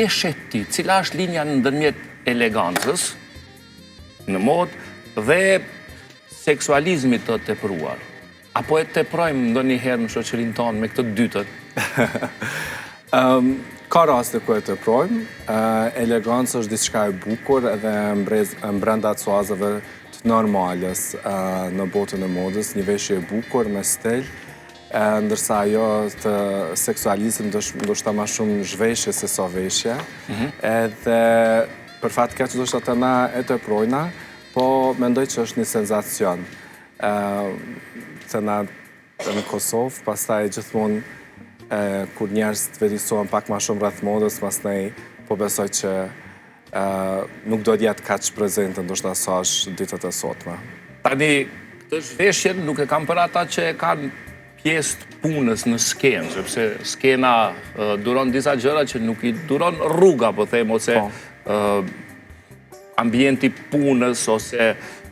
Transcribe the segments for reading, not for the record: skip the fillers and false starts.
Si e sheh ti, cila është linja ndërmjet elegancës në modë dhe seksualizmit të tepruar? Apo e teprojmë ndonjëherë në shoqërinë tonë me këtë dytën? Ka raste ku e teprojmë. Eleganca është diçka e bukur edhe mbrenda suazave të normales në botën e modës, një veshje e bukur me stil, ndërsa ajo të seksualizëm ndoshta ma shumë zhveshje se sa veshje. Edhe për fat keq ndoshta të na e teprojna, po mendoj që është një senzacion. Të na në Kosovë, pastaj gjithmonë kur njerëz të vetëdijesohen pak ma shumë rreth modës, masnej po besoj që nuk do t'jetë kaq prezente ndoshta sa është ditët e sotme. Tani, këtë zhveshjen nuk e kam për ata që e kanë pjesë të punës në skenë, sepse skena duron disa gjëra që nuk i duron rruga, po them, ose po. ambienti punës, ose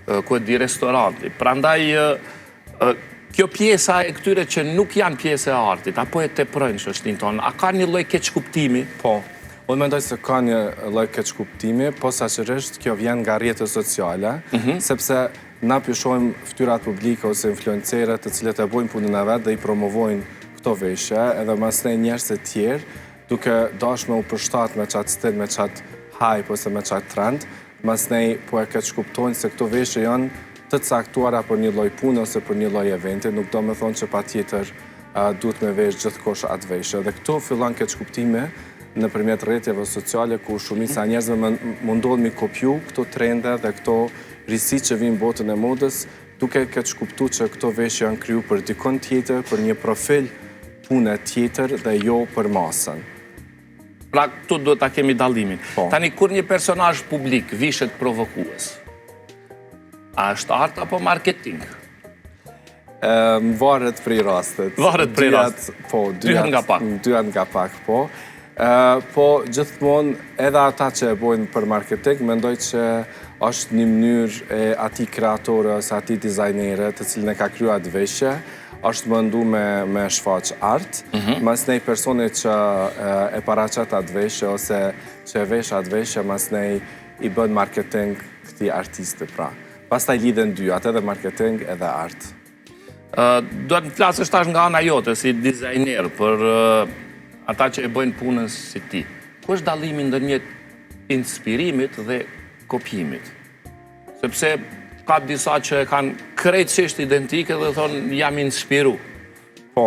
ku e di restoranti. Prandaj, kjo pjesa e këtyre që nuk janë pjesë e artit, apo e teprojnë shoqërinë tonë, a ka një lloj keqkuptimi? Po, unë mendoj se ka një lloj keqkuptimi, posaçërisht kjo vjen nga rrjetet sociale, sepse na po i shohim fytyrat publike ose influencerët të cilët e bojnë punën e vet dhe i promovojnë këto veshje, edhe masnej njerëz të tjerë, duke dash me u përshtat me qatë stil, me qatë hype ose me qatë trend, masnej po e keqkuptojnë se këto veshje janë të caktuara për një lloj pune ose për një lloj eventi, nuk do me thonë që patjetër duhet me vesh gjithkush atë veshje. Dhe këtu fillon keqkuptimi nëpërmjet rrjeteve sociale ku shumica e njerëzve mundohen mi kopju këto trende dhe këto risi që vinë botën e modës, duke keqkuptu që këto veshje janë kriju për dikon tjetër, për një profil pune tjetër dhe jo për masën. Pra, këtu duhet ta kemi dallimin. Po. Tani, kur një personazh publik vishet provokues, a është art apo marketing? Varet prej rastit. Varet prej rastit. Po, dyhat nga pak. Dyhat nga pak, po. Po, gjithmonë, edhe ata që e bojnë për marketing, mendoj që është një mënyrë e atij kreatore ose atij dizajnere të cilin e ka kryu atë veshje, është mendu me shfaq art, masnej personi që e paraqet atë veshje ose që e vesh atë veshje, masnej i bën marketing këtij artisti, pra. Pastaj lidhen dyjat, edhe marketing edhe art. Do të flasësh tash nga ana jote si dizajner për ata që e bëjnë punën si ti. Ku është dallimi ndërmjet inspirimit dhe kopjimit? Sepse ka disa që e kanë krejtësisht identike dhe thonë jam inspiru. Po.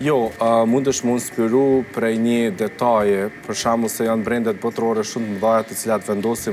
Jo, mundesh mu inspiru prej një detaje, për shembull se janë brendet botërore shumë të mëdha të cilat vendosin